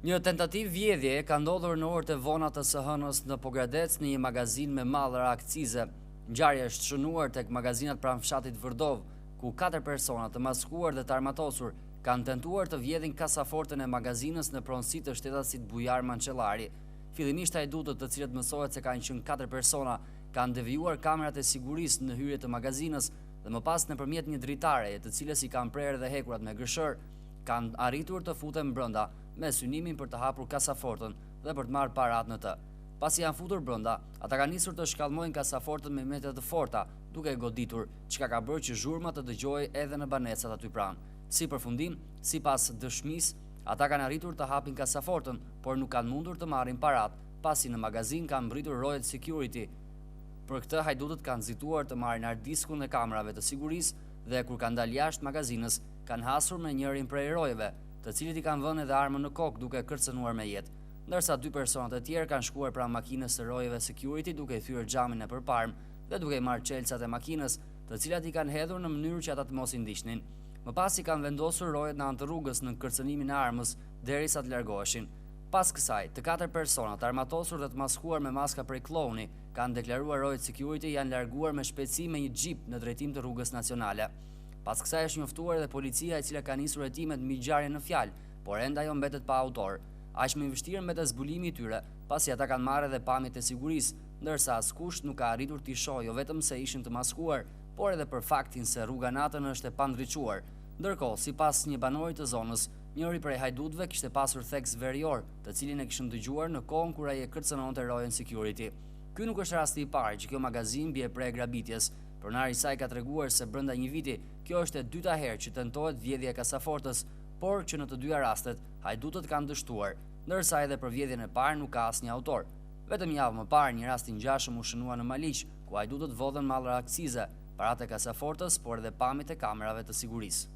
Një tentativë vjedhjeje ka ndodhur në orët e vona të së hënës në Pogradec në një magazinë me mallra akcize. Ngjarja është shënuar tek magazinat pranë fshatit Vërdovë, ku katër persona të maskuar dhe të armatosur kanë tentuar të vjedhin kasafortën e magazinës në pronësi të shtetasit Bujar Mançellari. Fillimisht hajdutët, të cilët mësohet se kanë qenë katër persona, kanë devijuar kamerat e sigurisë në hyrje të magazinës dhe më pas nëpërmjet një dritareje, të cilës i kanë prerë edhe hekurat me gërshërë, kanë arritur të futen brenda me synimin për të hapur kasafortën dhe për të marrë paratë në të. Pasi janë futur brenda, ata kanë nisur të shkallmojnë kasafortën me mjete të forta, duke e goditur, çka ka bërë që zhurma të dëgjohej edhe në banesat aty pranë. Si përfundim, sipas dëshmisë, ata kanë arritur të hapin kasafortën, por nuk kanë mundur të marrin paratë, pasi në magazinë kanë mbërritur rojet security. Për këtë hajdutët kanë nxituar të marrin hard diskun e kamerave të sigurisë dhe kur kanë dalë jashtë magazinës, kanë hasur me njërin prej rojeve, të cilit i kanë vënë edhe armën në kokë duke e kërcënuar me jetë. Ndërsa dy personat e tjerë kanë shkuar pranë makinës së rojeve security duke i thyer xhamin e përparmë dhe duke i marrë çelësat e makinës, të cilat i kanë hedhur në mënyrë që ata të mos i ndiqnin. Më pas i kanë vendosur rojet në anë të rrugës nën kërcënimin e armës derisa të largoheshin. Pas kësaj, të katër personat, të armatosur dhe të maskuar me maska prej kllouni, kanë deklaruar rojet security janë larguar me shpejtësi me një xhip në drejtim të rrugës nacionale. Pas kësaj është njoftuar edhe policia e cila ka nisur hetimet mbi ngjarjen në fjalë, por ende ajo mbetet pa autor. Aq më i vështirë mbetet zbulimi i tyre, pasi ata kanë marrë edhe pamjet e sigurisë, ndërsa askush nuk ka arritur t'i shohë jo vetëm se ishin të maskuar, por edhe për faktin se rruga natën është e pandriçuar. Ndërkohë, sipas një banori të zonës, njëri prej hajdutëve kishte pasur theks verior, të cilin e kishin dëgjuar në kohën kur ai e kërcënonte rojen security. Ky nuk është rasti i parë që kjo magazinë bie pre e grabitjes. Pronari i saj ka treguar se brenda një viti, kjo është e dyta herë që tentohet vjedhja e kasafortës, por që në të dyja rastet, hajdutët kanë dështuar, ndërsa edhe për vjedhjen e parë nuk ka asnjë autor. Vetëm një javë më parë, një rast i ngjashëm u shënua në Maliq, ku hajdutët vodhën mallra akcize, paratë e kasafortës, por edhe pamjet e kamerave të sigurisë.